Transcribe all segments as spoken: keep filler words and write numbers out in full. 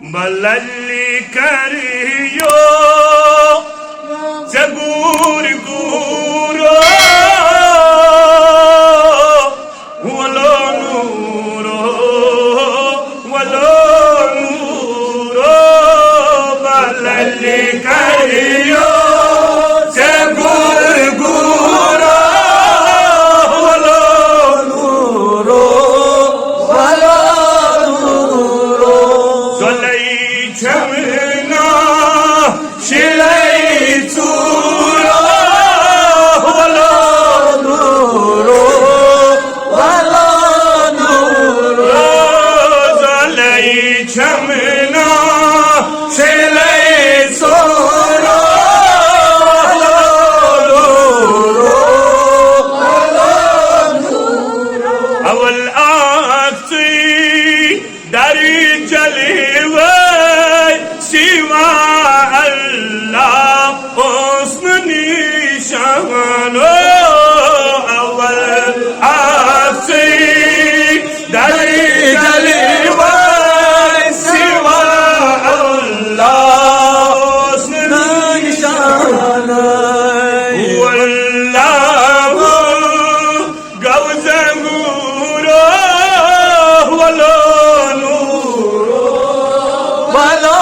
بللی کریو ژےٚ گوٗر گوٗرو، وَلو نوٗرو، وَلو نوٗرو، بللی کریو ژےٚ گوٗر گوٗرو، وَلو نوٗرو، وَلو نوٗرو۔ زۄلَے چھَم نا شِلَے ژوٗرو، وَلو نوٗرو، وَلو نوٗرو۔ زۄلَے چھَم نا شِلَے ژوٗرو، وَلو نوٗرو، وَلو نوٗرو۔ اول اکھ ژٕے ڈر جلوے سوا اللہ اوس نہٕ نشان۔ اول اکھ ژٕے ڈر جلوے سوا اللہ اوس نہٕ نشان۔ واللہ گوٚو زنگورو، ولو نورو، ولو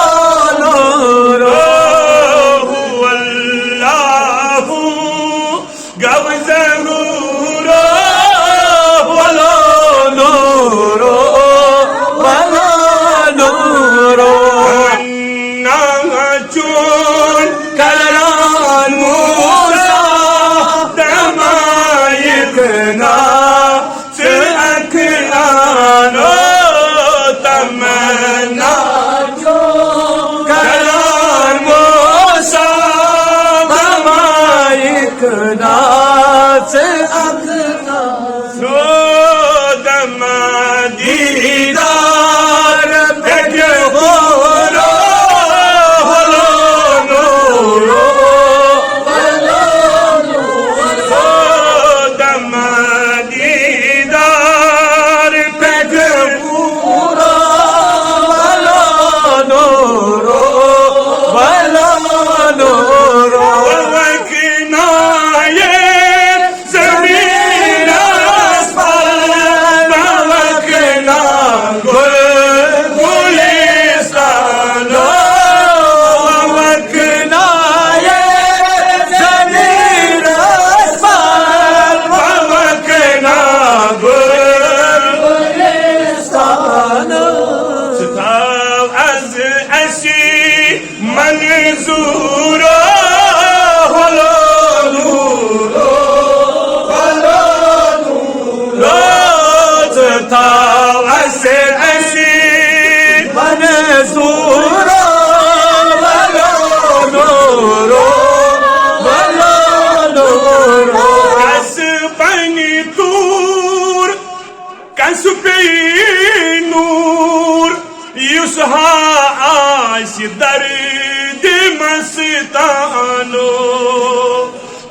نورو۔ هو الله گوٚو زنگورو، ولو نورو، ولو نورو۔ ناچون کران موسیٰ دمائک نا ژٕ اکھ آنو تمنا کران موسیٰ دمائک نا ژٕ اکھ سودم دیدار پٮ۪ٹھ غورو، ہولو نورو۔ سودم دیدار پٮ۪ٹھ غورو، ہولو نورو، ہولو نورو۔ وقنایے زمینس پر بوکنا گل گلستانو، بوکنا یہ زمینس پر بوکنا گل گلستانو۔ ستاو از اسی منظورو، ہولو نورو، ہولو نورو۔ ژٕ تھاو اَسہِ، اَسہِ منظورو، ہولو نورو، ہولو نورو۔ کس بنہِ دوٗر، کس پیٚیہِ نوٗر، یُس ہا آسہِ دردِ مستانو۔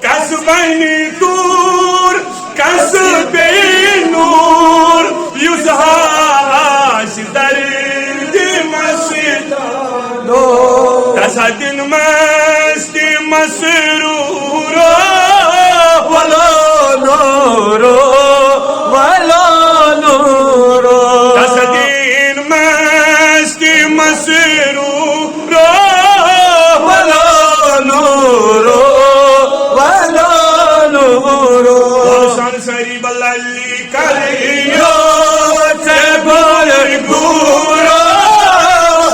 کس بنہِ دوٗر، کس پیٚیہِ نوٗر، یُس ہا آسہِ دردِ مستانو۔ تس ہا دِن مست مسرورو، ولو نورو، ولو نورو۔ تس ہا دِن مست مسرورو، ولو نورو، ولو نورو۔ سن سری بللی کریو ژےٚ گوٚو گوٗرو،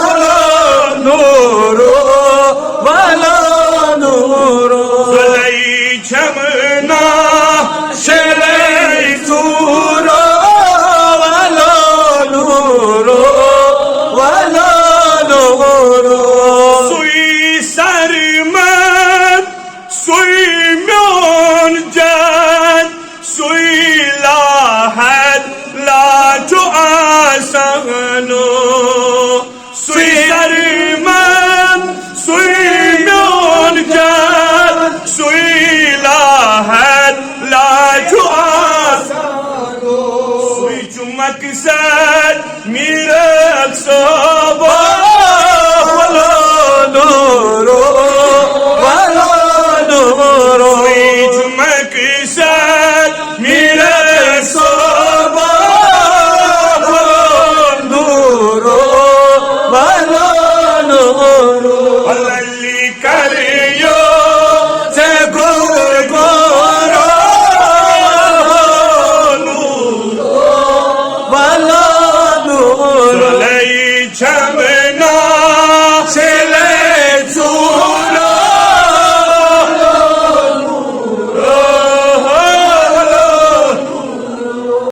ولو نورو، ولو نورو۔ زۄلَے چھَم نا شِلَے ژوٗرو، ولو نورو، ولو نورو۔